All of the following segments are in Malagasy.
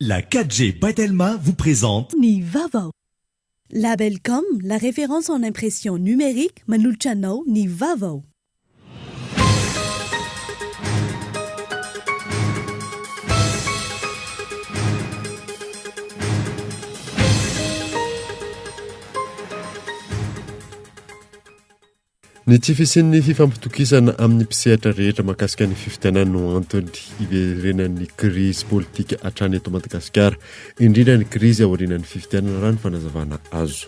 La 4G by Telma vous présente. Ny vaovao. Labelcom, la référence en impression numérique, manolotra anao ny vaovao. Ny tsy fisian'ny fifampitokisana amin'ny mpisehatra rehetra mahakasika ny fifidianana no antony hiverenan'ny krizy politika hatrany eto Madagasikara, indrindra ny krizy aorianan'ny fifidianana raha ny fanazavana azo.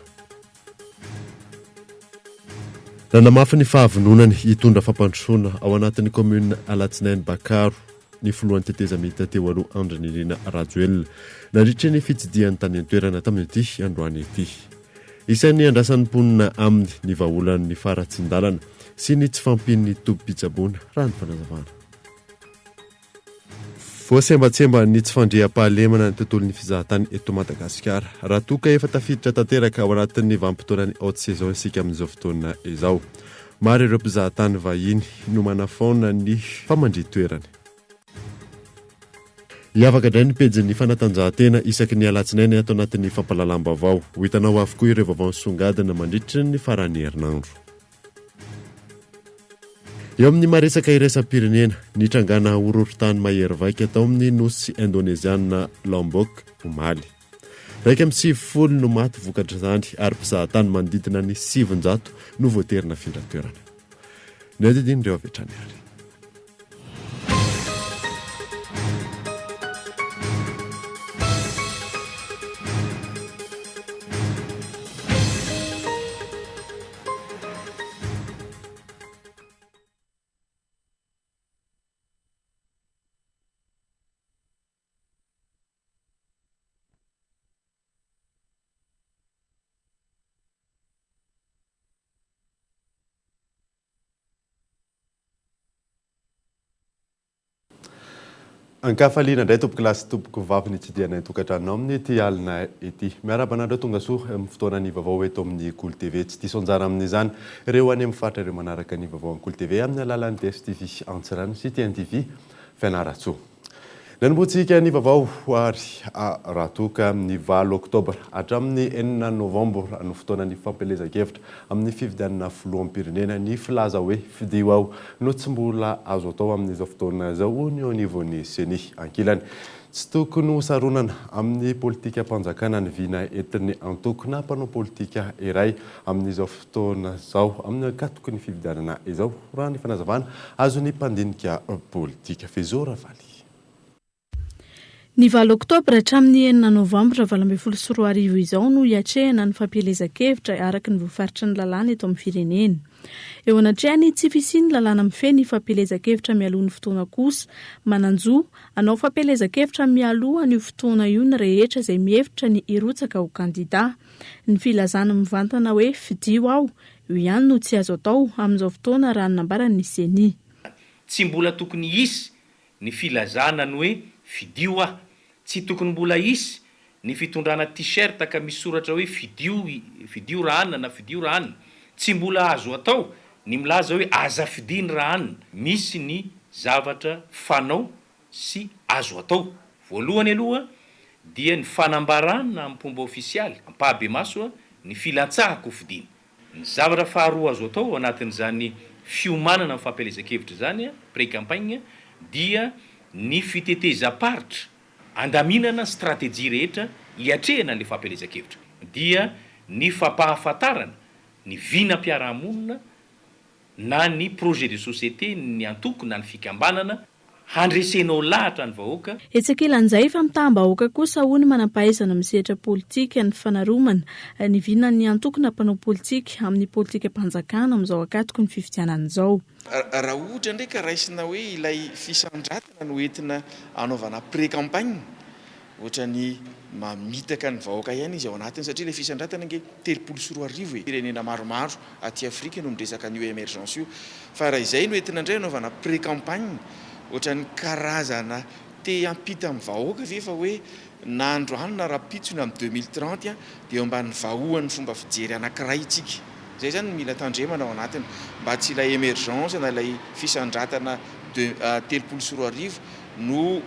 Nanamafy ny fahavononany hitondra fampandrosoana ao anatin'ny kaominina Alatsinainy Bakaro ny filohan'ny tetezamita teo aloha Andry Nirina Rajoelina nandritra ny fitsidihany tany an-toerana tamin'ity androany ity. Isan'ny andrasan'ny mponina aminy ny vahaolan'ny faharatsian-dalana sy ny tsy fahampian'ny tobim-pitsaboana, raha ny fanazavana. Voasembatsemban'ny tsy fandriampahalemana ny tontolon'ny fizahantany eto Madagasikara, raha toa ka efa tafiditra tanteraka ao anatin'ny vanim-potoanan'ny haute saison isika amin'izao fotoana izao. Maro ireo mpizahatany vahiny no manafaona ny famandrian-toerany. Hiavaka indray ny pejin'ny fanatanjahantena isaky ny alatsinainy ato anatin'ny fampahalalam-baovao. Ho hitanao avokoa ireo vaovao nisongadina mandritra ny faran'ny herinandro. Eo amin'ny maresaka iraisam-pirenena, nitrangana horohorontany mahery vaika tao amin'ny nosy indoneziana Lombok omaly. 91 no maty vokatr'izany ary mpizahatany manodidina ny 900 no voatery nafindra toerana. Ny andinindin'ireo avy hatrany ary. Ankafaliana indray tompokolahy sy tompokovavy nitsidihana ny tokantranonao amin'ity alina ity. Miarahaba anareo tongasoa amin'ny fotoanan'ny vaovao eto amin'ny Kolo TV. Tsy diso anjara amin'izany ireo any amin'ny faritra ireo manaraka ny vaovao amin'ny Kolo TV amin'ny alalan'ny DSTV Antsiranana sy TNTV Fianarantsoa. Nanombohantsika ny vaovao ary raha toa ka ny valo oktobra hatramin'ny enina novambra no fotoanan'ny fampielezan-kevitra amin'ny fifidianana filoham-pirenena, ny filaza hoe fidio aho no tsy mbola azo atao amin'izao fotoana izao, hoy ny eo anivon'ny Ceni. Ankilany, tsy tokony ho saronana amin'ny politikam-panjakana ny vina entin'ny antoko na mpanao politika iray amin'izao fotoana izao amin'ny ankatoky ny fifidianana izao, raha ny fanazavana azon'ny mpandinika politika Fezo Ravaly. Ny valo oktobra hatramin'ny enina novambra 2018 izao no hiatrehana ny fampielezan-kevitra araka ny voafaritry ny lalàna eto amin'ny firenena. Eo anatrehan'ny tsy fisian'ny lalàna mifehy ny fampielezan-kevitra mialoha ny fotoana kosa, manan-jo hanao fampielezan-kevitra mialoha an'io fotoana io ny rehetra izay mihevitra ny hirotsaka ho kandidà. Ny filazana mivantana hoe fidio aho, io ihany no tsy azo atao amin'izao fotoana raha ny nambaran'ny Ceni. Tsy mbola tokony hisy ny filazana ny hoe fidio aho. Tsy tokony mbola hisy ny fitondrana t-shirt ka misy soratra hoe fidio fidio Rahanina na fidio Rahanina. Tsy mbola azo atao ny milaza hoe aza fidiny Rahanina. Misy ny zavatra fanao sy azo atao. Voalohany aloha dia ny fanambarana amim-pomba ofisialy, ampahabemaso, ny filantsahako hofidina. Ny zavatra faharoa azo atao ao anatin'izany fiomanana amin'ny fampielezan-kevitra izany, pré-campagne, dia ny fitetezam-paritra andaminana ny stratejia rehetra hiatrehana an'ilay fampielezan-kevitra. Dia ny fampahafantarana ny vinam-piarahamonina na ny projet de société ny antoko na ny fikambanana handresenao lahatra ny vahoaka. Etsy ankilan'izay, famitaham-bahoaka kosa hoy ny manampahaizana amin'ny sehatra politika ny fanaromana ny vinan'ny antoko na mpanao politika amin'ny politikam-panjakana amin'izao ankatoky ny fifidianana izao. Raha ohatra indray ka raisina hoe ilay fisandratana no entina hanaovana pré-campagne, Ohatran'ny mamitaka ny vahoaka ihany izy ao anatiny satria ilay fisandratana ange 2030 e! Firenena maromaro aty Afrika no miresaka an'io emergence io fa raha izay no entina indray anaovana pré-campagne ohatran'ny karazana te hampita amin'ny vahoaka ve fa hoe na androany na rahampitso na amin'ny 2030 dia eo ambany vahoan'ny fomba fijery anankiray isika. Izay izany no mila tandremana ao anatiny mba tsy ilay emergence na ilay fisandratana 2030 no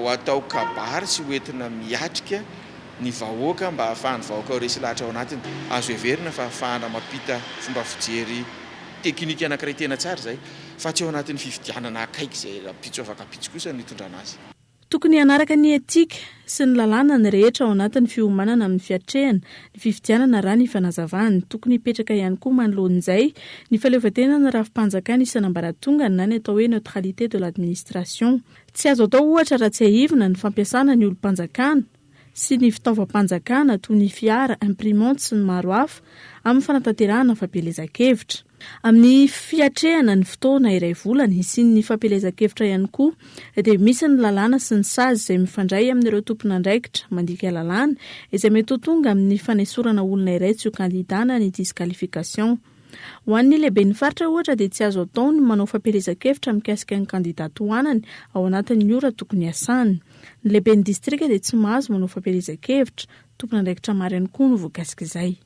ho atao kabary sy ho entina miatrika ny vahoaka mba hahafahan'ny vahoaka ho resy lahatra ao anatiny. Azo heverina fa ahafahana mampita fomba fijery tekinika anankiray tena tsara izay, fa tsy ao anatin'ny fifidianana akaiky izay rahampitso afaka ampitso kosa no hitondrana azy. Tokony hanaraka ny etika sy ny lalàna ny rehetra ao anatin'ny fiomanana amin'ny fiatrehana ny fifidianana raha ny fanazavany. Tokony hipetraka ihany koa manoloana izay ny fahaleovantenan'ny rafi-panjakana isan'ambaratongany na ny atao hoe neutralité de l'administration. Tsy azo atao ohatra raha tsiahivina ny fampiasana ny olom-panjakana sy ny fitaovam-panjakana toy ny fiara, imprimante sy ny maro hafa amin'ny fanatanterahana fampielezan-kevitra. Amin'ny fiatrehana ny fotoana iray volana hisian'ny fampielezan-kevitra ihany koa dia misy ny lalàna sy ny sazy izay mifandray amin'ireo tompon'andraikitra mandika lalàna izay mety ho tonga amin'ny fanesorana olona iray tsy ho kandida na ny disqualification. Ho an'ny lehiben'ny faritra ohatra dia tsy azo atao ny manao fampielezan-kevitra mikasika ny kandida tohanany ao anatin'ny ora tokony hiasany. Ny lehiben'ny distrika dia tsy mahazo manao fampielezan-kevitra. Tompon'andraikitra maro ihany koa no voakasik'izay.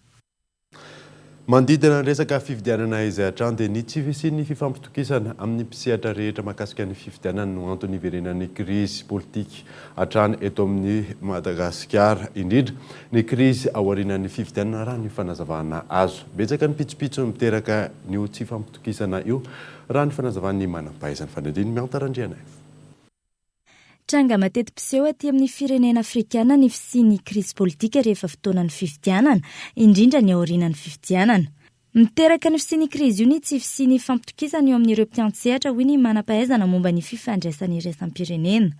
Manodidina ny resaka fifidianana izay hatrany dia ny tsy fisian'ny fifampitokisana amin'ny mpisehatra rehetra mahakasika ny fifidianana no antony hiverenan'ny krizy politika hatrany eto amin'i Madagasikara, indrindra ny krizy aorianan'ny fifidianana raha ny fanazavana azo. Betsaka ny pitsopitsony miteraka an'io tsy fampitokisana io raha ny fanazavan'ny manam-pahaizana. Fanadino Mianta Randrianaivo. Tranga mateti-piseho aty amin'ny firenena afrikana ny fisian'ny krizy politika rehefa fotoanan'ny fifidianana, indrindra ny aorianan'ny fifidianana. Miteraka ny fisian'ny krizy io ny tsy fisian'ny fampitokisana eo amin'ireo mpiantsehatra, hoy ny manam-pahaizana momba ny fifandraisana iraisam-pirenena.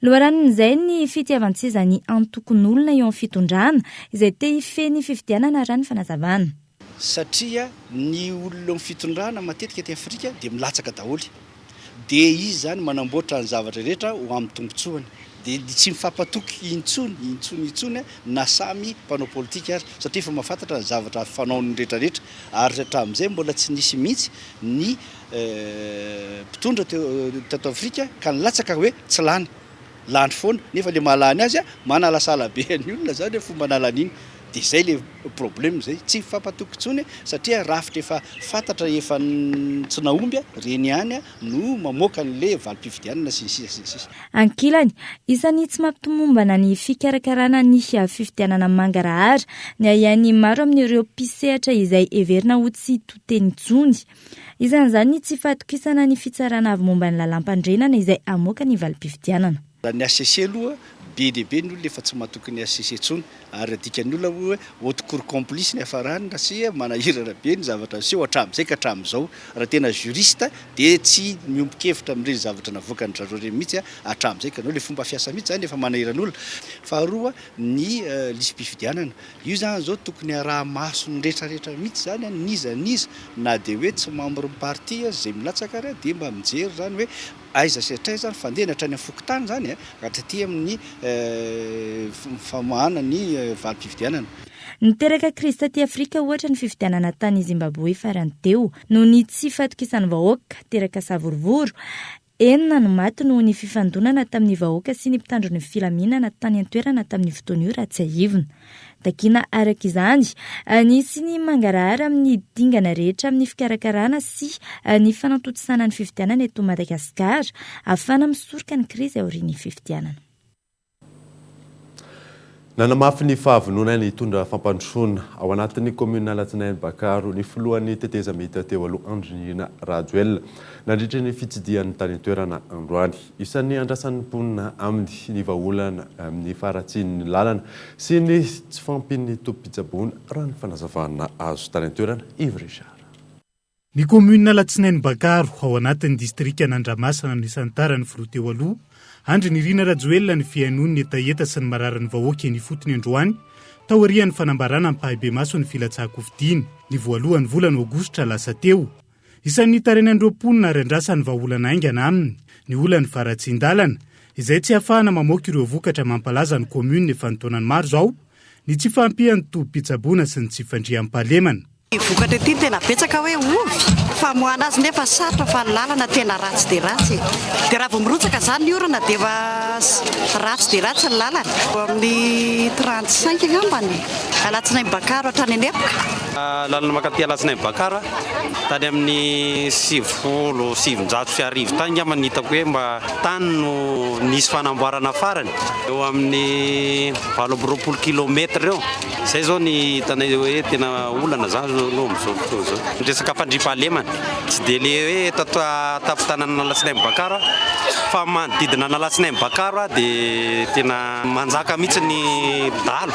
Loharanon'izay ny fitiavan-tsezan'ny antokon'olona eo amin'ny fitondrana, izay te hifehy ny fifidianana raha ny fanazavana. Satria ny olona eo amin'ny fitondrana matetika aty Afrika dia milatsaka daholo. Dia izy izany manamboatra ny zavatra rehetra ho amin'ny tombontsoany. Dia tsy mifampatoky intsony, intsony, intsony na samy mpanao politika ary satria efa mahafantatra ny zavatra fanaony rehetra rehetra ary hatramin'izay mbola tsy nisy mihitsy ny mpitondra teo tato Afrika ka nilatsaka hoe tsy lany, lany foana nefa le mahalany azy manalasala be ny olona zany hoe fomba nahalaniany dia zay le problème zay, tsy mifampatoky intsony satria rafitra efa fantatra efa tsy nahomby reny ihany no mamoaka an'le valim-pifidianana sy ny sisa sy ny sisa. Ankilany, isan'ny tsy mampitomombana ny fikarakarana ny fifidianana mangarahara ny ahiahin'ny maro amin'ireo mpisehatra izay heverina ho tsy to teny intsony. Isan'izany ny tsy fahatokisana ny fitsarana avo momba ny lalàmpandrenana izay hamoaka ny valim-pifidianana. Raha ny HCC aloha, be dia be ny olona efa tsy matoky ny HCC intsony ary adikan'ny olona hoe haute cour complice ny hiafarany satria manahirana be ny zavatra niseho hatramin'izay ka hatramin'izao. Raha tena juriste dia tsy miombon-kevitra amin'ireny zavatra navoakan-dry zareo ireny mihitsy hatramin'izay ka ilay fomba fiasa mihitsy izany efa manahirana olona. Faharoa ny lisi-pifidianana. Io izany izao tokony araha-maso ny rehetrarehetra mihitsy izany n'iza n'iza na dia hoe tsy membre ny parti aza izay milatsaka ary dia mba mijery izany hoe Aiza sy hatraiza ny fandehany hatrany amin'ny fokontany izany ka hatraty amin'ny famoahana ny valim-pifidianana. Niteraka krizy taty Afrika ohatra ny fifidianana tany Zimbaboe farany teo noho ny tsy fahatokisan'ny vahoaka, teraka savorovoro. Enina no maty noho ny fifandonana tamin'ny vahoaka sy ny mpitandro ny filaminana tany an-toerana tamin'io fotoana io raha tsiahivina. Takiana araka izany ny hisian'ny mangarahara amin'ny dingana rehetra amin'ny fikarakarana sy ny fanatontosana ny fifidianana eto Madagasikara, ahafahana misoroka ny krizy aorian'ny fifidianana. Nanamafy ny fahavononany hitondra fampandrosoana ao anatin'ny kaominina Alatsinainy Bakaro ny filohan'ny tetezamita teo aloha Andry Nirina Rajoelina nandritra ny fitsidihany tany an-toerana androany. Isan'ny andrasan'ny mponina aminy ny vahaolana amin'ny faharatsian'ny lalana sy ny tsy fahampian'ny tobim-pitsaboana, raha ny fanazavana azo tany an-toerana. Yves Richard. Ny kaominina Alatsinainy Bakaro, ao anatin'ny distrikan'Andramasina no nisantaran'ny filoha teo aloha, Andry Nirina Rajoelina ny fihainoany ny hetaheta sy ny mararin'ny vahoaka eny ifotony androany, taorian'ny fanambarana ampahibemaso ny filatsahan-kofidiny, ny voalohan'ny volana aogositra lasa teo. Isan'ny nitarainan'ireo mponina ary andrasany vahaolana haingana aminy ny olan'ny faharatsian-dalana, izay tsy ahafahana mamoaka ireo vokatra mampalaza ny commune efa an-taonany maro izao, ny tsy fahampian'ny tobim-pitsaboana sy ny tsy fandriampahalemana. Ny vokatra ety tena betsaka hoe ovy, famoahana azy nefa sarotra fa ny lalana tena ratsy dia ratsy e. Dia raha vao mirotsaka izany ny orana dia efa. ratsy dia ratsy ny lalana. Eo amin'ny 35 angambany. Alatsinainy Bakaro hatrany Anepoka. Lalana mankaty Alatsinainy Bakaro, tany amin'ny 1990 tany angamba no hitako hoe mba tany no nisy fanamboarana farany, eo amin'ny 28 kilomètre eo. Izay izao ny hitanay hoe tena olana izany izao aloha amin'izao fotoana izao. Ny resaka fandriampahalemana, tsy dia ilay hoe eto an-tampon-tanànan'Alatsinainy Bakaro fa manodidina an'Alatsinainy Bakaro dia tena manjaka mihitsy ny dahalo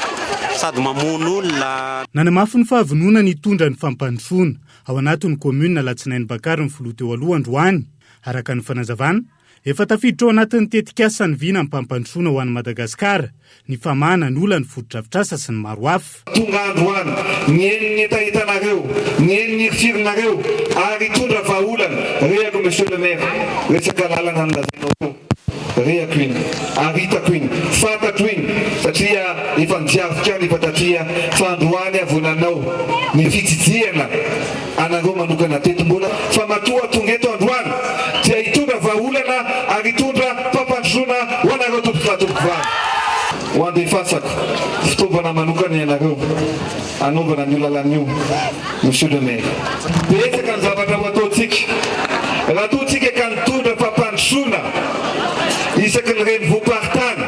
sady mamono olona. Nanamafy ny fahavononany hitondra ny fampandrosoana ao anatin'ny kaominina Alatsinainy Bakaro ny filoha teo aloha androany, araka ny fanazavana. Efa tafiditra ao anatin'ny tetikasa ny vinam-pampandrosoana ho an'i Madagasikara, ny famahana ny olan'ny fotodrafitrasa sy ny maro hafa. Tonga androany, nihaino ny hetahetanareo, nihaino ny hirifirinareo ary hitondra vahaolana. Rehako Monsieur le Maire, resaka lalana nolazainao teo, rehako iny ary hitako iny, fantatro iny satria efa nidiaviko ihany efa taty fa androany aho vao nanao ny fitsidihana anareo manokana teto mbola fa matoa tonga eto androany dia hitondra vahaolana ary hitondra fampandrosoana ho anareo tompokolahy tompokovavy. Ho andefasako fitaovana manokana ianareo hanaovana an'io lalana io Monsieur le Maire. Betsaka ny zavatra ho ataontsika raha toa tsika ka nitondra fampandrosoana isaky ny renivohi-paritany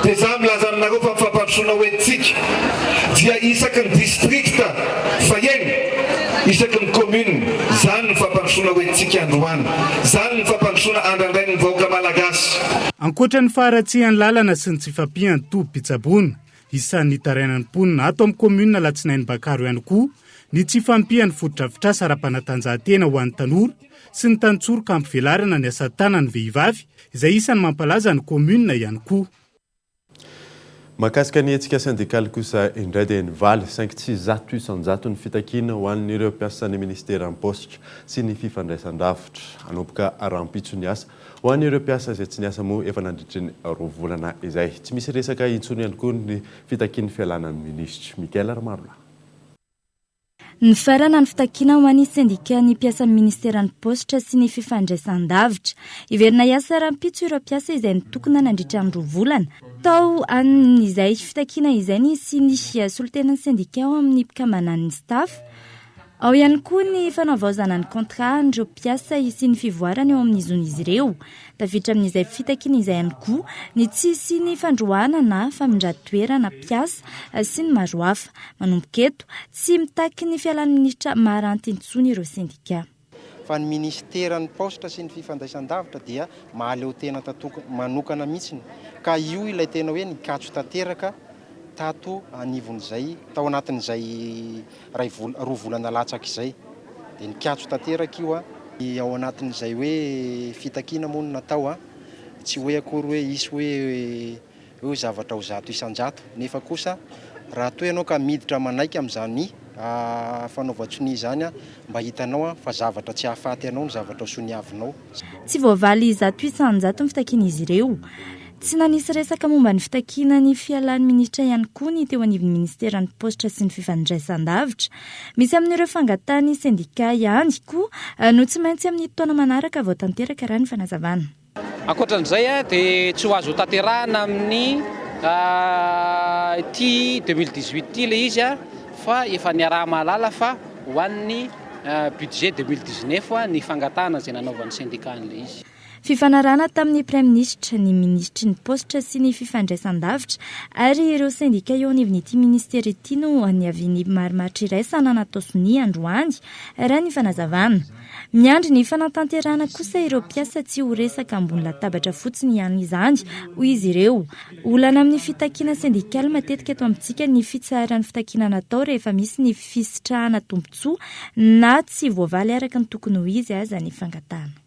dia za milaza aminareo fa ny fampandrosoana ho entintsika dia isaky ny distrikta Faheno, isaky ny commune, zany ny fampandrosoana ho entintsika androany, zany ny fampandrosoana andrandrain'ny vahoaka Malagasy. Ankoatra ny faharatsian'ny lalana sy ny tsy fahampian'ny tobim-pitsaboana, isan'ny nitarainan'ny mponina ato amin'ny kaominina Alatsinainy Bakaro ihany koa ny tsy fahampian'ny fotodrafitrasa ara-panatanjahantena ho an'ny tanora sy ny tantsoroka hampivelarana ny asa tanan'ny vehivavy izay isan'ny mampalaza ny kaominina ihany koa. Mahakasika ny hetsika sendikaly kosa indray dia nivaly saingy tsy 100% ny fitakiana ho an'ireo mpiasan'ny minisiteran'ny paositra sy ny fifandraisan-davitra. Hanomboka rahampitso ny asa ho an'ireo mpiasa izay tsy niasa moa efa nandritry ny roa volana izay. Tsy misy resaka intsony ihany koa ny fitakian'ny fialana ny minisitra Mickaël Ramarolahy. Nifarana ny fitakiana ho an'ny sendikan'ny mpiasan'ny minisiteran'ny paositra sy ny fifandraisan-davitra. Hiverina hiasa rahampitso ireo mpiasa izay nitokona nandritra ny roa volana. Tao amin'izay fitakiana izay ny hisian'ny solontenan'ny sendika ao amin'ny mpikambanan'ny Staff. Ao ihany koa ny fanavaozana ny contrat an'ireo mpiasa hisian'ny fivoarana eo amin'ny zon'izy ireo. Tafiditra amin'izay fitakiana izay ihany koa ny tsy hisian'ny fandroahana na famindran-toerana mpiasa sy ny maro hafa. Manomboka eto, tsy mitaky ny fialan'ny minisitra Maharanty intsony ireo sendika. Fa ny minisiteran'ny paositra sy ny fifandraisan-davitra dia mahaleo tena manokana mihitsiny ka io ilay tena hoe nikatso tanteraka tato anivon'izay tao anatin'izay iray vola roa volana latsaka izay dia nikatso tanteraka io. Ny ao anatin'izay hoe fitakiana moa no natao, tsy hoe akory hoe hisy hoe hoe zavatra ho 100%, nefa kosa raha toa ianao ka miditra manaiky amin'izany fanaovan-tsonia izany, mba hitanao fa zavatra tsy hahafaty anao ny zavatra ho soniavinao. Tsy voavaly 100% ny fitakian'izy ireo. Tsy nanisy resaka momba ny fitakiana ny fialan'ny minisitra ihany koa ny teo anivon'ny minisiteran'ny paositra sy ny fifandraisandavitra. Misy amin'ireo fangatahan'ny sendika ihany koa no tsy maintsy amin'ny taona manaraka vao tanteraka raha ny fanazavana. Ankoatran'izay dia tsy ho azo hotanterahina amin'ny ity 2018 ity ilay izy fa efa niaraha-mahalala fa ho an'ny budget 2019 ny fangatahana izay nanaovan'ny sendika an'ilay izy. Fifanarahana tamin'ny Praiminisitra, ny Minisitry ny Paositra sy ny Fifandraisandavitra ary ireo sendika eo anivon'ity minisitera ity no niavian'ny marimaritra iraisana natao sonia androany, raha ny fanazavana. Miandry ny fanatanterahana kosa ireo mpiasa tsy ho resaka ambony latabatra fotsiny ihany izany, hoy izy ireo. Olana amin'ny fitakiana sendikaly matetika eto amintsika ny fitsaharan'ny fitakiana natao rehefa misy ny fisitrahana tombontsoa na tsy voavaly araka ny tokony ho izy aza ny fangatahana.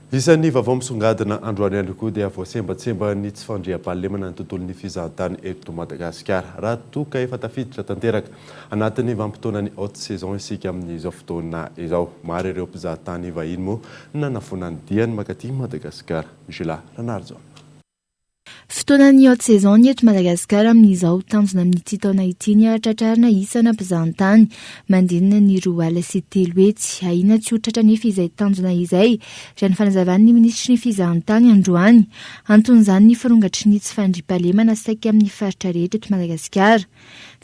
Isan'ny vaovao misongadina androany ihany koa dia voasembatsemban'ny tsy fandriampahalemana ny tontolon'ny fizahantany eto Madagasikara. Raha toa ka efa tafiditra tanteraka anatin'ny vanim-potoanan'ny haute saison isika amin'izao fotoana izao. Maro ireo mpizahatany vahiny moa nanafoana ny diany mankaty Madagasikara. Michelin Ranarijaona. Fotoanan'ny haute saison ny eto Madagasikara amin'izao. Tanjona amin'ity taona ity ny hahatratrarana isana mpizahantany manodidina ny 302. Ahiana tsy ho tratra anefa izay tanjona izay, raha ny fanazavan'ny minisitry ny fizahantany androany. Anton'izany ny firongatry ny tsy fandriampahalemana saika amin'ny faritra rehetra eto Madagasikara.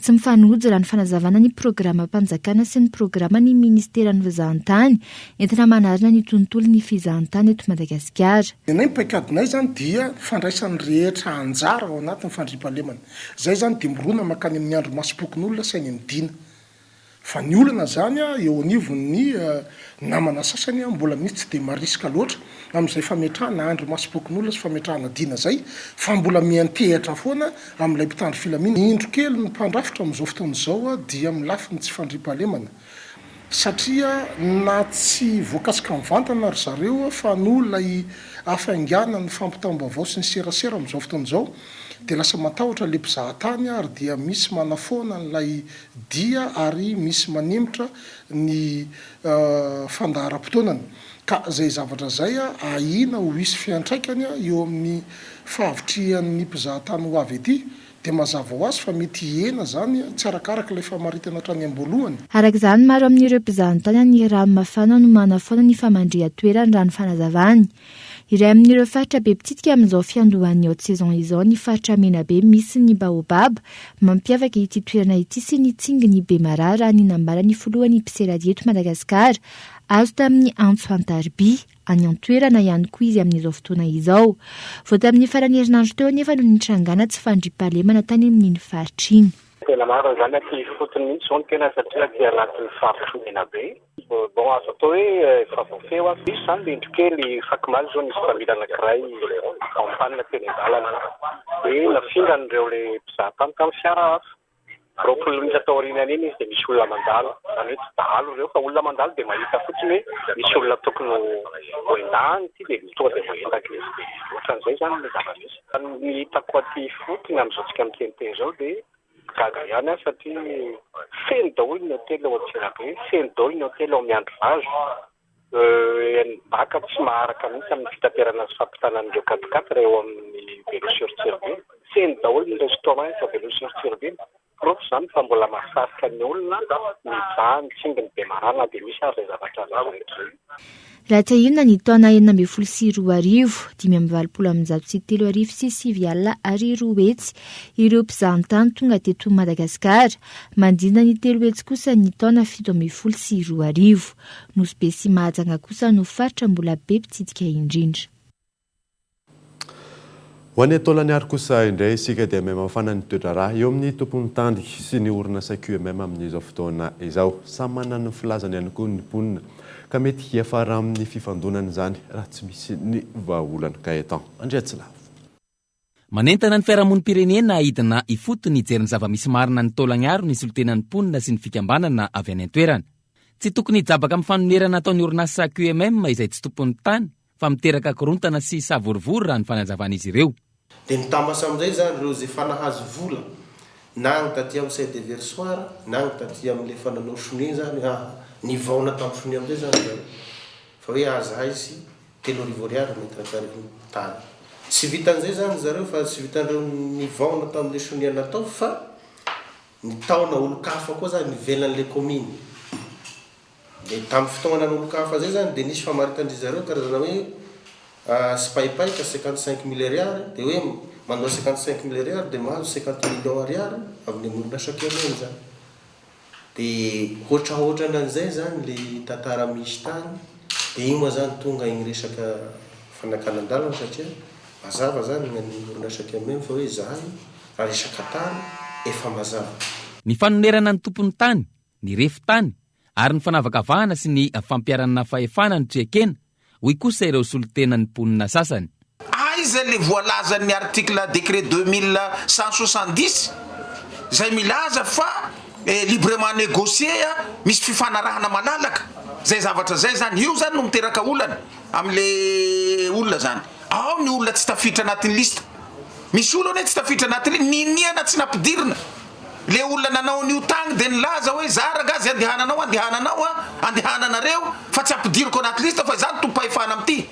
Tsy mifanojo raha ny fanazavana ny programam-panjakana sy ny programan'ny minisiteran'ny fizahantany entina manarina ny tontolon'ny fizahantany eto Madagasikara. Ny anay ny paikadinay izany dia fandraisan'ny rehetra anjara ao anatin'ny fandriampahalemana. Izay izany dia mirona mankany amin'ny andrimasom-pokonolona sy any amin'ny dina. Fa ny olana izany eo anivon'ny namana sasany mbola misy tsy dia marisika loatra amin'izay fametrahana andrimasom-pokonolona sy fametrahana dina izay fa mbola miantehatra foana amin'ilay mpitandro filaminana. Indro kely ny mpandrafitra amin'izao fotoana izao dia amin'ny lafiny tsy fandriampahalemana satria na tsy voakasika mivantana ry zareo fa noho ilay hafainganan'ny fampitam-baovao sy ny serasera amin'izao fotoana izao dia lasa matahotra ilay mpizahatany ary dia misy manafoana an'ilay dia ary misy manemitra ny fandaharam-potoanany ka izay zavatra izay ahiana ho hisy fiantraikany eo amin'ny fahavitrihan'ny mpizahatany ho avy aty dia mazava ho azy fa mety hihena izany tsy arakaraka ilay famaritana hatrany am-boalohany. Araka izany, maro amin'ireo mpizahantany any Ranomafana no manafoana ny famandrihan-toerany raha ny fanazavany. Iray amin'ireo faritra be mpitsidika amin'izao fiandohan'ny haute saison izao ny faritra Menabe misy ny Baobab. Mampiavaka ity toerana ity sy ny tsingin'i Bemaraha raha ny nambaran'ny filohan'ny mpiseradia eto Madagasikara azo tamin'ny antso an-tariby. Any an-toerana ihany koa izy amin'izao fotoana izao. Vao tamin'ny faran'ny herinandro teo anefa no nitrangana tsy fandriampahalemana tany amin'iny faritra iny. Tena marina izany, aty ifotony mihitsy izao ny tena satria aty anatin'ny faritr'i Menabe. Bon, azo atao hoe efa voafehy aho. Nisy izany le indro kely fakomaly izao nisy mpamily anankiray en panne teny an-dalana dia nafindran'ireo le mpizaha tany tamin'ny fiara hafa. 20 minitra taorian'iny izy dia misy olona mandalo, izany hoe tsy dahalo ireo fa olona mandalo dia mahita fotsiny hoe misy olona tokony ho endahana ity dia tonga dia voaendaka izy dia ohatran'izay izany ny zava-misy. Ny hitako aty ifotony amin'izao tsika miteniteny izao dia Gaga ihany aho satria feno daholo ny hotely ao Antsirabe, feno daholo ny hotely ao Miandrivazo, ny baka tsy maharaka mihitsy amin'ny fitaterana sy fampitana an'ireo quatre quatre eo amin'ny Belo sur Tsiribihina, feno daholo ny restaurant eto Belo sur Tsiribihina, porofo izany fa mbola mahasarika ny olona mizaha ny tsingin'i Bemaraha na dia misy aza izay zavatra rehetra izay. Raha tsiahivina ny taona 2016, 385 309 ireo mpizahantany tonga teto Madagasikara, manodidina ny 300 kosa ny taona 2017. Nosy Be sy Mahajanga kosa no faritra mbola be mpitsidika indrindra. Ho any Taolagnaro kosa indray isika dia mihamafana ny toe-draharaha eo amin'ny tompon'ny tany sy ny orinasa QMM amin'izao fotoana izao. Samy manana ny filazany ihany koa ny mponina ka mety hiafara amin'ny fifandonana izany raha tsy misy ny vahaolana. Gaëtan Andriatsilavo. Manentana ny fiarahamonim-pirenena hidina ifotony hijery ny zava-misy marina any Taolagnaro ny solontenan'ny mponina sy ny fikambanana avy any an-toerana. Tsy tokony hijabaka amin'ny fanonerana ataon'ny orinasa QMM izay tsy tompon'ny tany fa miteraka korontana sy savorovoro raha ny fanazavan'izy ireo. Dia nitambatra amin'izay izany ireo izay efa nahazo vola na ny taty amin'ny site de versoir na ny taty amin'ilay efa nanao sonia izany hoe nivaona tamin'ny sonia amin'izay izany zareo fa hoe aza hay sy 3000 ariary ny mètre carré ny tany. Tsy vitan'izay izany zareo fa tsy vitan'ireo nivaona tamin'ilay sonia natao fa nitaona olon-kafa koa izany ivelan'ilay commune. Dia tamin'ny fotoana nanolon-kafa izay izany dia nisy famaritan-dry zareo karazana hoe sipaipaika 55 mille ariary, dia hoe mandoa 55 mille ariary dia mahazo 50 millions ariary avy any amin'ny orinasa Kemeny izany. Dia hoatrahoatran'izay izany ilay tantara misy tany, dia iny moa izany tonga iny resaka fanakanan-dalana satria mazava izany ny an'ny orinasa Kemeny fa hoe izahay raha resaka tany efa mazava. Ny fanonerana ny tompon'ny tany, ny refy tany ary ny fanavakavahana sy ny fampiharana fahefana no tsy ekena, hoy kosa ireo solontenan'ny mponina sasany. Aiza le voalazan'ny article décret 2170 zay milaza fa librement négocier misy fifanarahana malalaka zay zavatra zay zany io zany no miteraka olana amle olona zany ao ny olona tsy tafiditra anatin'ny liste misy olona anie tsy tafiditra anatin'ny niniana tsy nampidirina Le olona nanao an'io tagny de nilaza hoe za rangah ze andehananao andehananao a, andehananareo fa tsy ampidiriko anaty liste fa izaho no tompahefana amin'ity.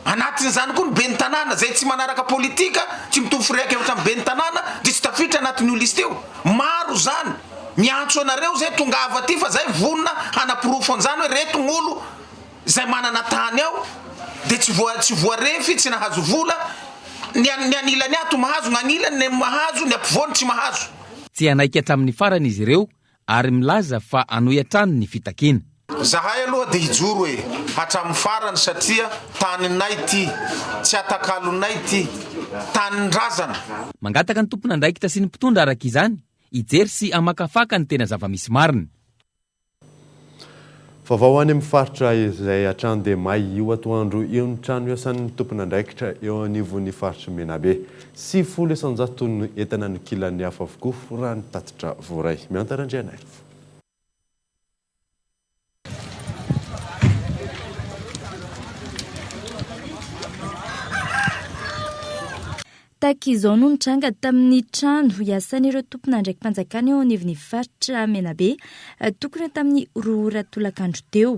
Anatin'izany koa ny ben'ny tanàna zay tsy manaraka politika, tsy mitovy. firehan-kevitra amin'ny ben'ny tanàna dia tsy tafiditra anatin'io liste io. Maro zany. Miantso anareo zay tongava aty fa zay vonona hanaporofo an'izany hoe reto gn'olo zay manana tany ao dia tsy voa tsy voarefy tsy nahazo vola ny ny anilany ato mahazo gn'agnilany ny mahazo ny ampovoany tsy mahazo. Tsy hanaiky hatramin'ny farany izy ireo ary milaza fa hanohy hatrany ny fitakiana. Zahay aloha dia hijoro e! Hatramin'ny farany satria taninay ity, tsy atakalonay ity, tanindrazana. Mangataka ny tompon'andraikitra sy ny mpitondra araka izany hijery sy hamakafaka ny tena zava-misy marina. Vaovao any amin'ny faritra izay hatrany dia may io atoandro io ny trano iasan'ny tompon'andraikitra eo anivon'ny faritr'i Menabe. 90 isan-jato no entana nokilan'ny afo avokoa raha ny tatitra voaray. Mihanta Randrianaivo. Tahaka izao no nitranga tamin'ny trano hiasan'ireo tompon'andraiki-panjakana eo anivon'ny faritra Menabe, tokony ho tamin'ny roa ora tolakandro teo.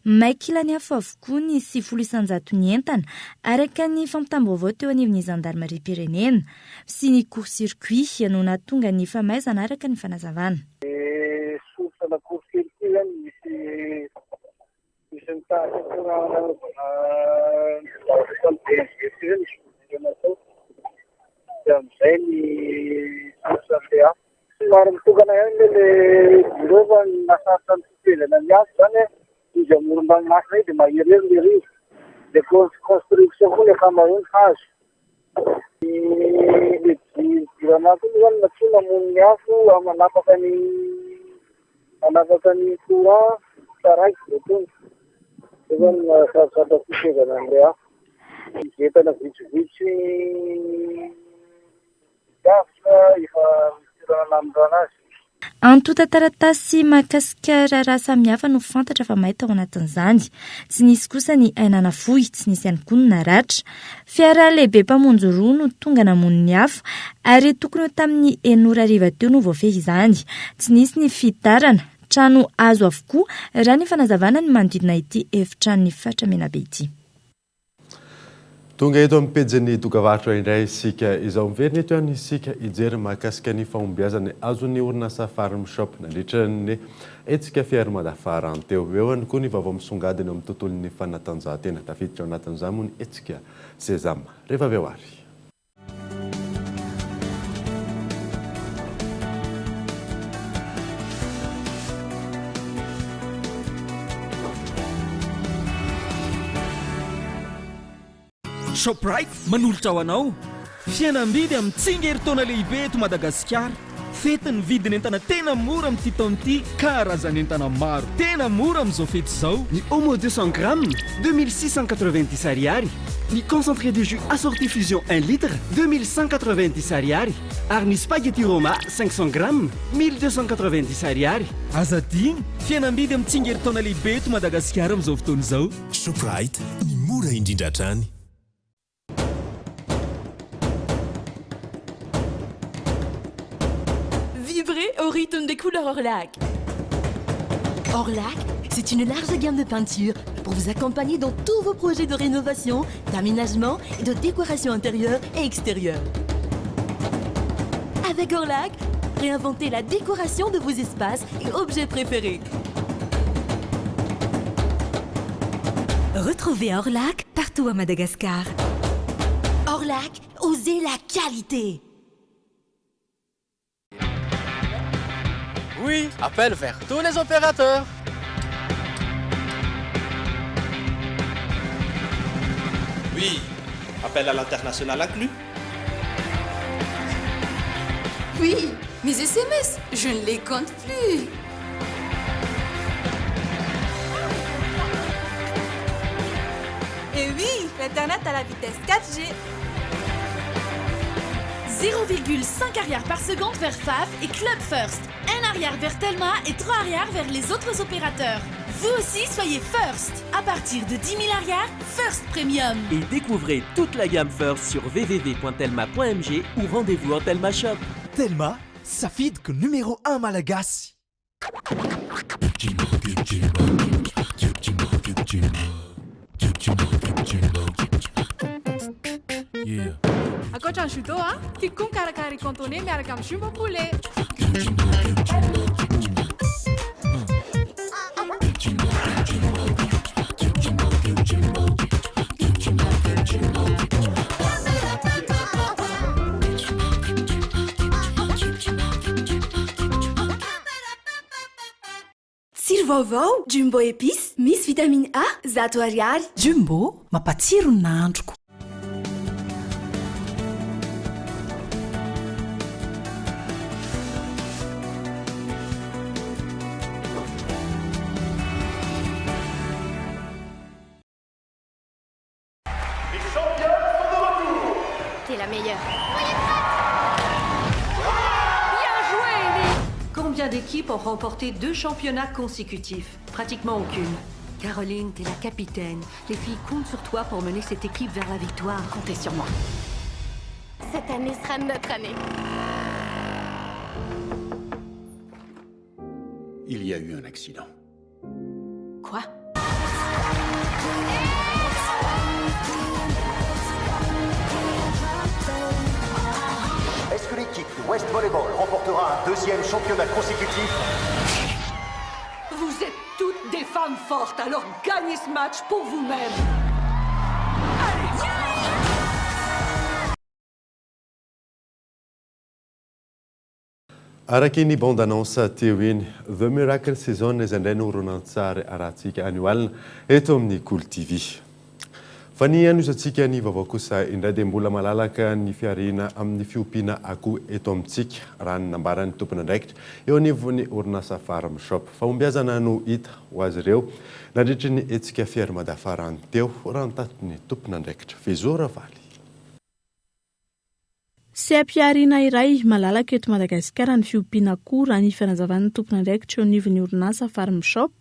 May kilan'ny afo avokoa ny 90 isan-jaton'ny entana, araka ny fampitam-baovao teo anivon'ny zandarimariam-pirenena sy ny court circuit no nahatonga ny famaizana araka ny fanazavana. Ny source na court circuit zany misy Misy mitarika koa raha nanaovana ny zavatra ataon'ny BNGRC izay misy fidirana atao. Dia amin'izay ny source an'ilay afo. Somary mitokana ihany aloha ilay bureau fa ny mahasarotra ny fifehezana ny afo izany izy amoron-dranomasina io dia maherihery ilay rivotra. Ilay construction koa ny ankamaroany hazo. Ilay jirama koa moa izany matoa namono ny afo manapaka ny Manapaka ny courant taraiky vao tonga. Zay zany no mahasarosarotra fifehezana an'ilay afo. Misy entana vitsivitsy lavitra efa misy toerana namindrana azy. Antontan-taratasy mahakasika raharaha samihafa no fantatra fa may tao anatin'izany. Tsy nisy kosa ny aina nafoy, tsy nisy ihany koa ny naratra. Fiara lehibe mpamonjy roa no tonga namono ny afo ary tokony ho tamin'ny enina ora hariva teo no voafehy izany. Tsy nisy ny fitarana. Trano hazo avokoa raha ny fanazavana ny manodidina ity efitranon'ny faritra Menabe ity. Tonga eto amin'ny pejin'ny dokavarotra indray isika izao. Miverina eto ihany isika hijery mahakasika ny fahombiazana azon'ny orinasa Farm Shop nandritra ny hetsika Fier Mada farany teo. Eo ihany koa ny vaovao misongadina eo amin'ny tontolon'ny fanatanjahantena. Tafiditra ao anatin'izany moa ny hetsika Sesame. Rehefa avy eo ary. Shoprite manolotra ho anao fihenam-bidy amin'ny tsingerin-taona lehibe eto Madagasikara. Fetin'ny vidin'entana tena mora amin'ity taona ity, karazan'entana maro tena mora amin'izao fety izao. Ny Omo 200 grammes, 2690 ariary, ny concentré de jus assorti fusion un litre, 2190 ariary, ary ny spaghetti Roma 500 grammes, 1290 ariary. Aza adino, fihenam-bidy amin'ny tsingerin-taona lehibe eto Madagasikara amin'izao fotoana izao. Shoprite, ny mora indrindra hatrany. Vibrez au rythme des couleurs Orlac. Orlac, c'est une large gamme de peintures pour vous accompagner dans tous vos projets de rénovation, d'aménagement et de décoration intérieure et extérieure. Avec Orlac, réinventez la décoration de vos espaces et objets préférés. Retrouvez Orlac partout à Madagascar. Orlac, osez la qualité. Oui, appel vers tous les opérateurs. Oui, appel à l'international inclus. Oui, mes SMS, je ne les compte plus. Et oui, l'internet à la vitesse 4G. 0,5 ariary par seconde vers FAF et Club First. 1 ariary vers Telma et 3 ariary vers les autres opérateurs. Vous aussi, soyez First. À partir de 10 000 ariary, First Premium. Et découvrez toute la gamme First sur www.telma.mg ou rendez-vous en Telma Shop. Telma, safidiko numéro 1 malagasy. Ankoatra ny judo a, tiako koa mikarakara riz cantonais miaraka amin'ny jumbo poulet. Tsiro vaovao, Jumbo épices, misy vitamine A, 100 ariary. Jumbo, mampatsiro ny nahandroko. Les championnes sont de retour T'es la meilleure. Soyez prêtes Bien joué, Ellie Combien d'équipes ont remporté deux championnats consécutifs Pratiquement aucune. Caroline, t'es la capitaine. Les filles comptent sur toi pour mener cette équipe vers la victoire. Comptez sur moi. Cette année sera notre année. Il y a eu un accident. Quoi Est-ce que l'équipe de West Volleyball remportera un deuxième championnat consécutif Vous êtes toutes des femmes fortes, alors gagnez ce match pour vous-même. Araka iny bande annonce teo iny, The Miracle Season izay indray no horonantsary arahantsika anio alina eto amin'ny Kolo TV. Fa ny hanohizantsika ny vaovao kosa indray dia mbola malalaka ny fihariana amin'ny fiompiana akoho eto amintsika, raha ny nambaran'ny tompon'andraikitra eo anivon'ny orinasa Farm Shop. Fahombiazana no hita ho azy ireo nandritry ny hetsika Fier Mada farany teo, raha ny tatitry ny tompon'andraikitra. Vezo Ravaly. Seha-pihariana iray malalaka eto Madagasikara ny fiompiana akoho raha ny fanazavan'ny tompon'andraikitra eo anivon'ny orinasa Farm Shop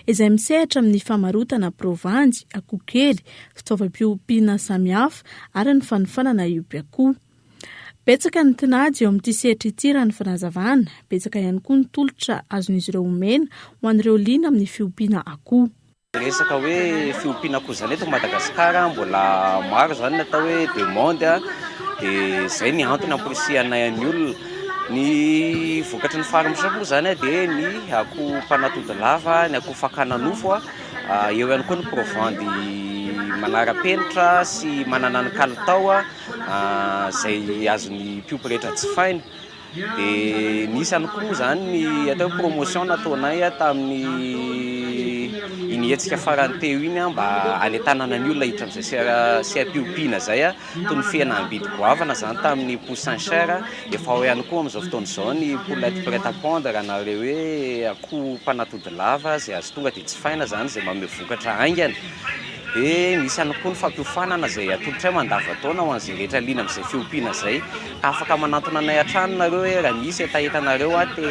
izay misehatra amin'ny famarotana provandy, akoho kely, fitaovam-piompiana samihafa ary ny fanofanana hiompy akoho. Betsaka ny tinady eo amin'ity sehatra ity raha ny fanazavana, betsaka ihany koa ny tolotra azon'izy ireo omena ho an'ireo liana amin'ny fiompiana akoho. Resaka hoe fiompiana akoho izany eto Madagasikara mbola maro izany ny atao hoe demande dia izay ny antony amporisihanay ny olona. Ny vokatry ny farm shop moa izany dia ny akoho mpanatody lava, ny akoho fakana nofo, eo ihany koa ny provandy manara-penitra sy manana ny kalitao izay azon'ny mpiompy rehetra jifaina. Dia nisy ihany koa moa izany ny atao hoe promotion nataonay tamin'ny iny hetsika farany teo iny mba hanentanana ny olona hiditra amin'izay seha-piompiana izay, toy ny fihenam-bidy goavana izany tamin'ny poussin cher, efa ao ihany koa amin'izao fotoana izao ny poulette prête à pondre na ireo hoe akoho mpanatody lava izay azo tonga dia jifaina izany izay manome vokatra haingana. Dia misy ihany koa ny fampiofanana izay atolotray mandavantaona ho an'izay rehetra liana amin'izay fiompiana izay. Ka afaka manantona anay hatrany nareo hoe raha misy hetahetanareo te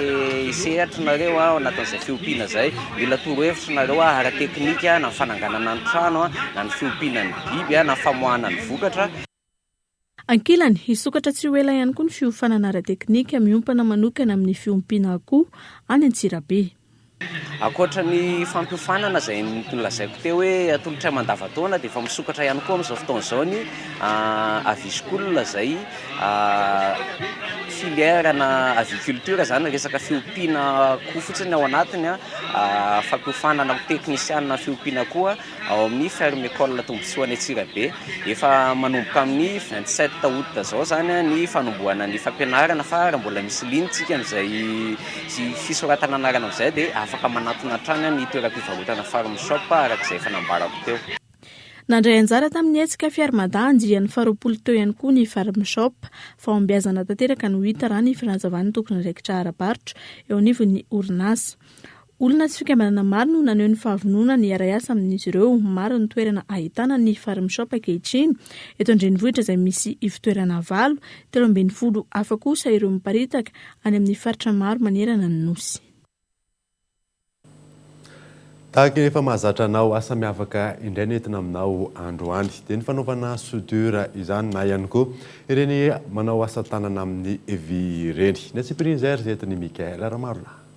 hisehatra nareo ao anatin'izay fiompiana izay, mila torohevitra nareo ara-teknika na ny fananganana ny trano na ny fiompiana ny biby na famoahana ny vokatra. Ankilany, hisokatra tsy ho ela ihany koa ny fiofanana ara-teknika miompana manokana amin'ny fiompiana akoho any Antsirabe. Ankoatra ny fampiofanana izay nolazaiko teo hoe atolotray mandavantaona dia efa misokatra ihany koa amin'izao fotoana izao ny Avischool izay filière na aviculture izany, resaka fiompiana akoho fotsiny ao anatiny, fampiofanana ho teknisianina fiompiana akoho. ao amin'ny Ferme Ecole Tombontsoa any Antsirabe. Efa manomboka amin'ny 27 août izao izany ny fanombohana ny fampianarana fa raha mbola misy ligne tsika amin'izay fisoratana anarana amin'izay dia afaka manatona hatrany ny toeram-pivarotana Farm Shop araka izay efa nambarako teo. Nandray anjara tamin'ny hetsika Fiarimada andiany faharoapolo teo ihany koa ny Farm Shop. Fahombiazana tanteraka no hita raha ny fanazavan'ny tompon'andraikitra ara-barotra eo anivon'ny orinasa. Olona sy fikambanana maro no naneho ny fahavononany hiara-hiasa amin'izy ireo. Maro ny toerana ahitana ny Farm Shop ankehitriny eto an-drenivohitra izay misy ivotoerana valo, 13 hafa kosa ireo miparitaka any amin'ny faritra maro manerana ny Nosy. Tahaka ny efa mahazatra anao, asa miavaka indray no entina aminao androany. Dia ny fanaovana soudure izany na ihany koa ireny manao asa tanana amin'ny vy ireny. Ny antsipirian'izay ary izay entin'i Mickaël Ramarolahy.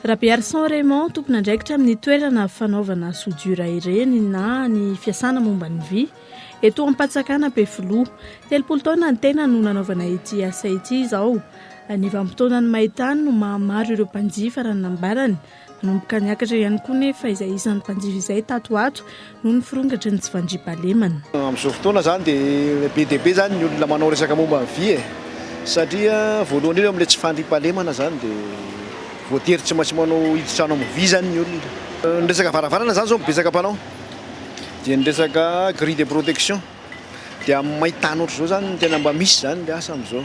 Rabearison Raymond, tompon'andraikitra amin'ny toerana fanaovana soudure ireny na ny fiasana momba ny vy, eto Ampatsakana Ampefiloha. 30 taona ny tena no nanaovana ity asa ity izao. Ny vanim-potoanan'ny maintany no mahamaro ireo mpanjifa raha ny nambarany. Nanomboka niakatra ihany koa nefa izay isan'ny mpanjifa izay tato ho ato noho ny firongatry ny tsy fandriampahalemana. Amin'izao fotoana izany dia be dia be izany ny olona manao resaka momba ny vy e! Satria voalohany indrindra amin'ilay tsy fandriampahalemana izany dia voatery tsy maintsy manao hiditra trano amin'ny vy izany ny olona. Ny resaka varavarana izany izao no betsaka mpanao, dia ny resaka grille de protection, dia amin'ny main-tany ohatr'izao izany no tena mba misy izany ilay asa amin'izao.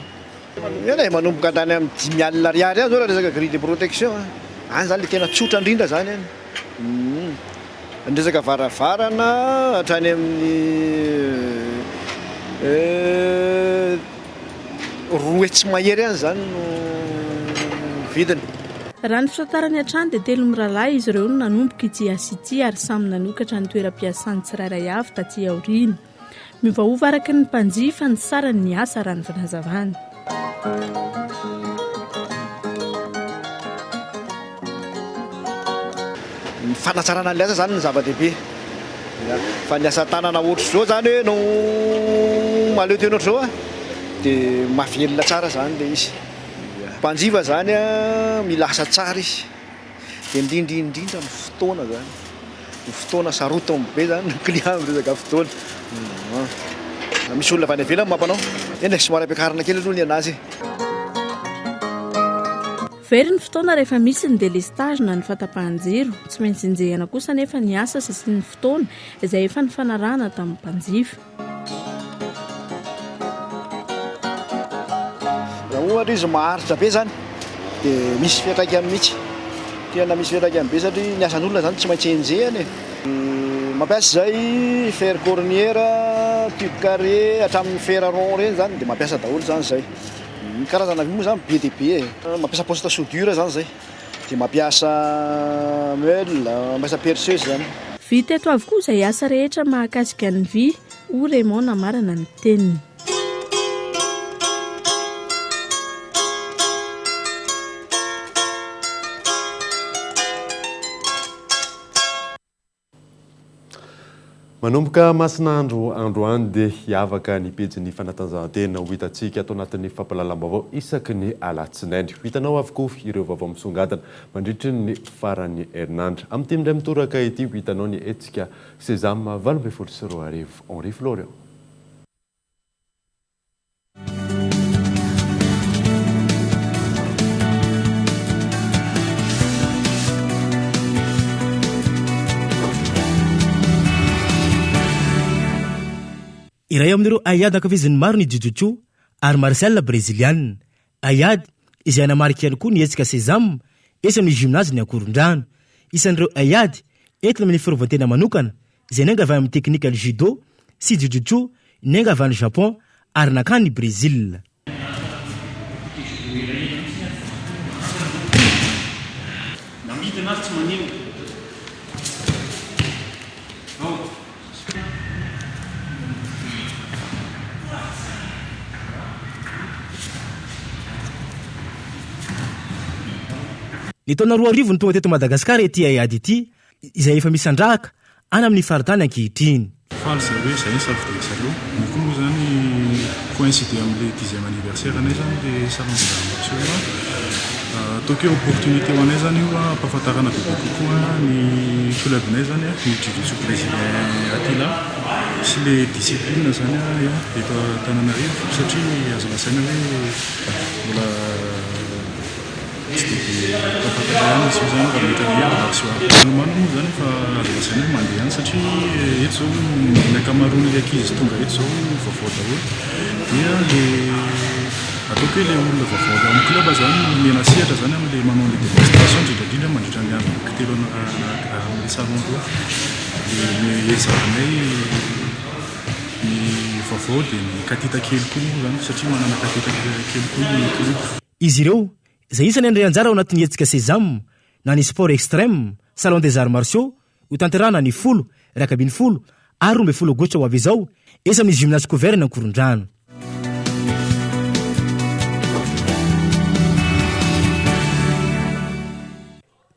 Eny e, manomboka hatrany amin'ny 50 ariary any zao raha resaka grille de protection a. Any zany le tena tsotra indrindra zany any. Ny resaka varavarana hatrany amin'ny 200 mahery any zany no vidiny. Raha ny fitantarany hatrany dia telo mirahalahy izy ireo no nanomboka ity asa ity ary samy nanokatra ny toeram-piasany tsirairay avy taty aoriana. Miovaova araka ny mpanjifa ny saran'ny asa raha ny fanazavana. Ny fanatsarana an'ilay asa zany no zava-dehibe. Fa ny asa tanana ohatr'izao zany hoe no mahaleo tena ohatr'izao a, dia mahavelona tsara zany ilay izy. Mpanjifa zany a, mila asa tsara izy. Dia indrindra indrindra ny fotoana zany, ny fotoana sarotiny be zany ny client amin'ny resaka fotoana. Misy olona avy any ivelany mampanao. Eny e, somary ampiakarina kely aloha ny anazy e. Very ny fotoana rehefa misy ny délestage na ny fahatapahan-jiro. Tsy maintsy enjehina kosa anefa ny asa sy ny fotoana izay efa nifanarahana tamin'ny mpanjifa. Raha ohatra izy maharitra be zany dia misy fiantraikany mihitsy, tena misy fiantraikany be satria ny asan'olona zany tsy maintsy enjehina e. Mampiasa izay fer cornière, tube carré, hatramin'ny fer rond ireny zany dia mampiasa daholo zany izay. Ny karazana vy moa zany be dia be e. Mampiasa poste soudure zany izay, dia mampiasa meule, mampiasa perceuse zany. Vita eto avokoa izay asa rehetra mahakasika ny vy. Hoy Raymond namarana ny teniny. Manomboka masin'andro androany dia hiavaka ny pejin'ny fanatanjahantena ho hitantsika ato anatin'ny fampahalalam-baovao isaky ny alatsinainy. Ho hitanao avokoa ireo vaovao misongadina mandritry ny faran'ny herinandro. Amin'ity indray mitoraka ity ho hitanao ny hetsika Sesame 2018 Henri Florian. Iray amin'ireo haiady ankafizin'ny maro ny Jiu-Jitsu, art martial breziliana. Haiady izay hanamarika ihany koa ny hetsika Sesame etsy amin'ny Gymnase-n'ny Ankorondrano. Isan'ireo haiady entina amin'ny fiarovan-tena manokana izay niainga avy amin'ny teknikan'ny Judo sy Jiu-Jitsu niainga avy any Japon ary nankany Brezila. Ny taona 2000 no tonga teto Madagasikara ity haiady ity, izay efa misandrahaka any amin'ny faritany ankehitriny. Faly zahay hoe zay ny safidin-dry zareo. Ny koa moa zany coïncide amin'ilay dixième anniversaire anay zany le salon des arts martiaux io. Ataoko hoe opportunité ho anay zany io hampahafantarana bebe kokoa ny club-nay zany, ny jiu-jitsu brésilien Attila sy le discipline zany eto Antananarivo satria azo lazaina hoe mbola Tsy dia be mpahafantatra ihany izy io izany raha mety amin'ny arts martiaux. Ny moa izany efa azo lazaina hoe mandeha ihany satria eto izao ny ankamaroan'ilay ankizy tonga eto izao vaovao daholo. Dia ilay ataoko hoe ilay olona vaovao avy ao amin'ny club izany no omena sehatra izany amin'ilay manao an'ilay démonstration indrindra indrindra mandritra ny andro anankitelo amin'ilay salon ireo. Dia ezahanay ny vaovao dia ny katita kely koa moa izany satria manana katita kely koa ny club. Izy ireo, izay isan'ny handray anjara ao anatin'ny hetsika Sesam, na ny Sport Extrême, Salon des Arts Martiaux, hotanterahana ny 10, 11 ary 12 aogositra ho avy izao, etsy amin'ny Gymnase Couvert eny Ankorondrano.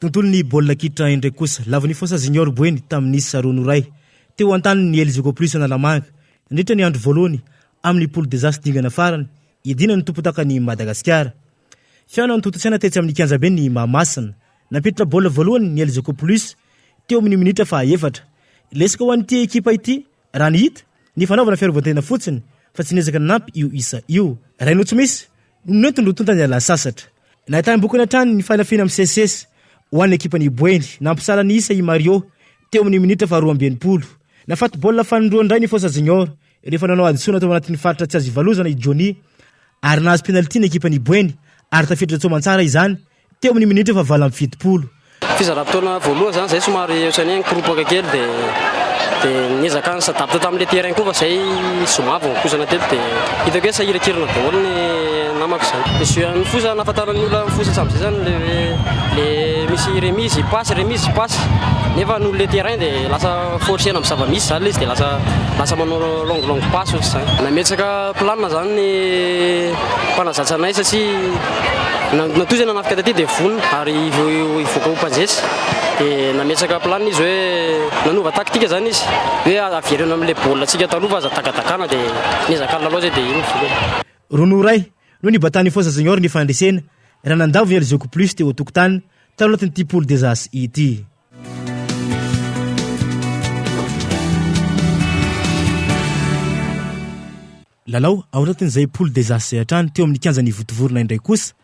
Tontolon'ny baolina kitra indray kosa, lavon'ny Fosa Junior Boeny tamin'ny isa roa no iray teo an-tanin'ny Elgeco Plus Analamanga nandritra ny andro voalohany amin'ny Poule des As dingana farany hiadiana ny tompondakan'i Madagasikara. Fihaonana notontosaina tetsy amin'ny kianjaben'i Mahamasina. Nampiditra baolina voalohany ny Elgeco Plus teo amin'ny minitra fahaefatra. Lesoka ho an'ity ekipa ity, raha ny hita, ny fanaovana fiarovan-tena fotsiny fa tsy niezaka nanampy io isa io. Iray no tsy misy no nentiny roa tonta niala sasatra. Nahitam-bokany hatrany ny fanafiana misesisesy ho an'ny ekipan'i Boeny. Nampisala ny isa i Mario teo amin'ny minitra faharoa amby 60. Nafaty baolina fanindroany indray ny Fosa Junior rehefa nanao hadisoana tao anatin'ny faritra tsy azo ivalozana i Johnny ary nahazo penalty ny ekipan'i Boeny ary tafiditra tsoamantsara izany teo amin'ny minitra faha-78. Fizaram-potoana voalohany zany zay somary ohatran'ny hoe nikoropaka kely dia dia niezaka ni-s'adapter tamin'ilay terrain koa fa zay zoma vao nikosana teto dia hitako hoe sahirankirana daholo ny namako zany. Ny jeu an'ny fosa nahafantaran'ny olona ny fosa hatramin'izay zany le hoe le misy remise passe remise passe nefa noho le terrain dia lasa forcer-na amin'ny zava-misy zany le izy dia lasa lasa manao longue longue passe ohatr'izany. Nametraka plan zany ny mpanazatra anay satria Natoa izay nanafika taty dia vonona ary hivoaka ho mpandresy. Dia nametraka plan izy hoe nanova tactique zany izy hoe avereno amin'ilay baolina antsika taloha fa aza dakadakana dia niezaka nilalao zay dia iny ny vokany. Roa noho iray no nibatan'ny Fosa Junior ny fandresena raha nandavo ny Elgeco Plus teo an-tokotany tao anatin'ity poule des As ity. Lalao ao anatin'izay poule des As izay hatrany teo amin'ny kianjan'i Vontovorona indray kosa.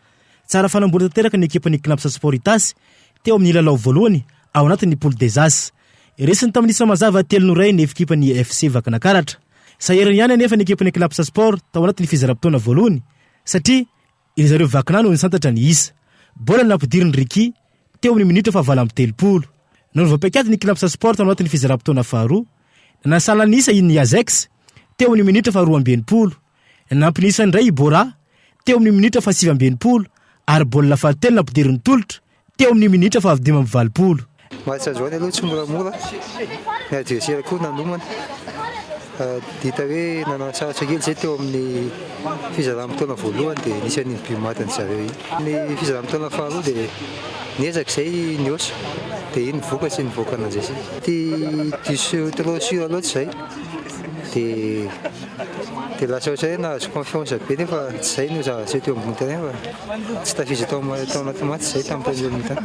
Tsara fanamboana tanteraka ny ekipan'ny Cnaps Sport Itasy teo amin'ny lalao voalohany ao anatin'ny poule des As. Resiny tamin'ny isa mazava telo no iray ny ekipan'ny FC Vakinakaratra. Sahirana ihany anefa ny ekipan'ny Cnaps Sport tao anatin'ny fizaram-potoana voalohany satria Ry zareo Vakina no nisantatra ny isa. Baolina nampidirin'i Ricky teo amin'ny minitra fahavalo amby 30. Nanova paikady ny Cnaps Sport tao anatin'ny fizaram-potoana faharoa. Nanasala ny isa i Niazex teo amin'ny minitra faharoa amby 60. Nanampy ny isa indray i Bora teo amin'ny minitra faha-69 ary baolina fahatelo nampidirin'i Tolotra teo amin'ny minitra faha-85. Match androany aloha tsy moramora, ny adversaire koa nanomana. Hita hoe nanana sarotra kely izay teo amin'ny fizaram-potoana voalohany dia nisy an'iny but maty an-dry zareo iny. Ny fizaram-potoana faharoa dia niezaka izay nihoatra dia iny ny vokatra nivoaka nandresy. Ty diso trop sûr loatra izay dia dia lasa ohatran'ny hoe nahazo confiance be nefa tsy izay no zava-niseho teo ambony terrain fa tsy tafiditra tao tao anaty match izay tamin'ny première mi-temps.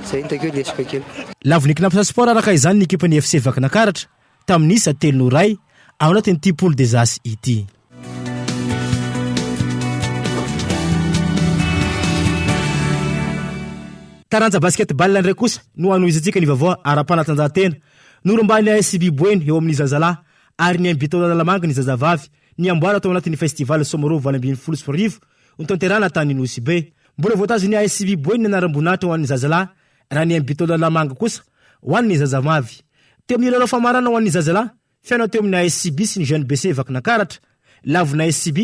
Izay no hitako hoe lesoka kely. Lavon'ny Cnaps Sport araka izany ny ekipan'ny FC Vakinakaratra tamin'ny isa telo noho iray ao anatin'ity poule des As ity. Taranja basket ball indray kosa no hanohizantsika ny vaovao ara-panatanjahantena. Norombahin'ny ASB Boeny eo amin'ny zazalahy ary ny MB tao Analamanga ny zazavavy ny amboara tao anatin'ny festival Somaro 2018 notanterahana tany Nosy Be. Mbola voatazon'ny ASB Boeny ny anaram-boninahitra ho an'ny zazalahy raha ny MB tao Analamanga kosa ho an'ny zazavavy. Teo amin'ny lalao famarana ho an'ny zazalahy, fihaonana teo amin'ny ASCB sy ny Jeune BC Vakinankaratra. Lavon'ny ASCB,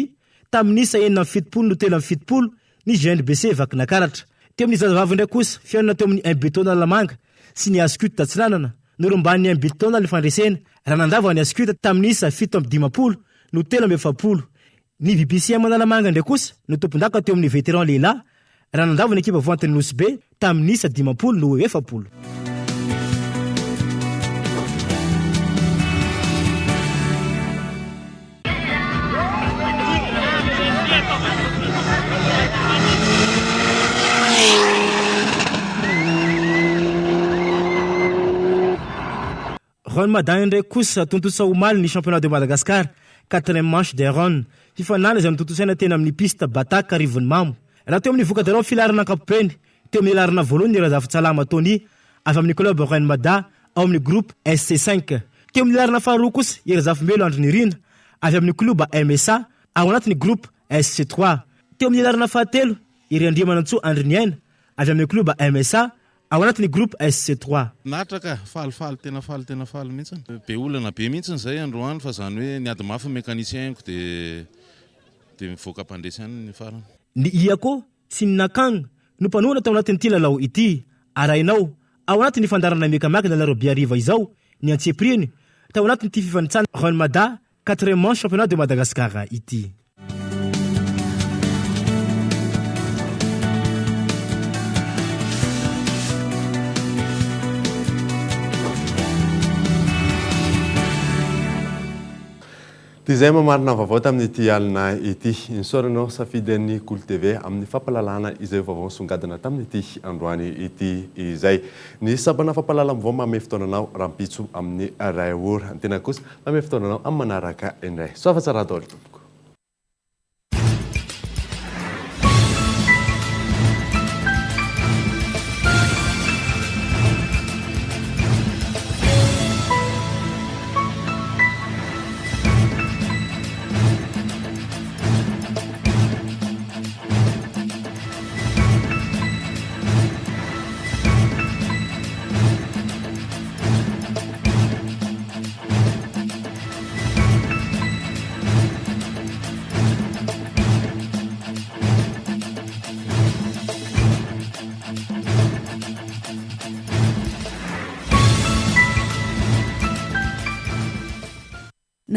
tamin'ny isa 76 no 73 ny Jeune BC Vakinankaratra. Teo amin'ny zazavavy indray kosa, fihaonana teo amin'ny MB Tona Analamanga sy ny Ascut Atsinanana. Norombahin'ny MB Tona ny fandresena, raha nandavo ny Ascut tamin'ny isa 57 no 43. Ny VBCM Analamanga indray kosa no tompondaka teo amin'ny Vétéran lehilahy, raha nandavo ny ekipa voantin'i Nosy Be tamin'ny isa 50 no 40. Run Mada indray kosa, tontosa omaly ny Championnat de Madagascar, quatrième manche des Run. Fifaninanana izay notontosaina teny amin'ny piste Batac Arivonimamo. Raha teo amin'ny voka-dalao filaharana ankapobeny, teo amin'ny laharana voalohany ny Razafintsalama Tony, avy amin'ny club Run Mada, ao amin'ny groupe SC cinq. Teo amin'ny laharana faharoa kosa i Razafimbelo Andry Nirina, avy amin'ny klioba MSA, ao anatin'ny groupe SC trois. Teo amin'ny laharana fahatelo i Riandriamanantsoa Andry Niaina, avy amin'ny klioba MSA, Ao anatin'ny groupe SC trois. Finaritra ka, falifaly tena faly tena faly mihitsy. Be olana be mihitsy izay androany fa izany hoe niady mafy ny mécanicien-ko dia dia nivoaka mpandresy ihany ny farany. Ny Iako sy ny Nakang no mpanohana tao anatin'ity lalao ity. Arahinao ao anatin'ny fandaharana Mekamaka ny alarobia hariva izao ny antsipiriany tao anatin'ity fifanintsanana Run Mada Quatrième manche championnat de Madagascar ity. Dia izay mamarana ny vaovao tamin'ity alina ity. Nisaorana anao safidy an'ny Kolo TV amin'ny fampahalalana izay vaovao nisongadina tamin'ity androany ity izay. Ny sampana fampahalalam-baovao manome fotoana anao rahampitso amin'ny iray ora. Ny tena kosa manome fotoana anao amin'ny manaraka indray. Soava tsara daholo tompoko.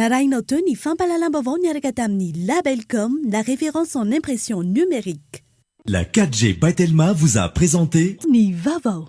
Narahinao teo ny fampahalalam-baovao niaraka tamin'ny Labelcom, la référence en impression numérique. La 4G by Telma vous a présenté Ny vaovao.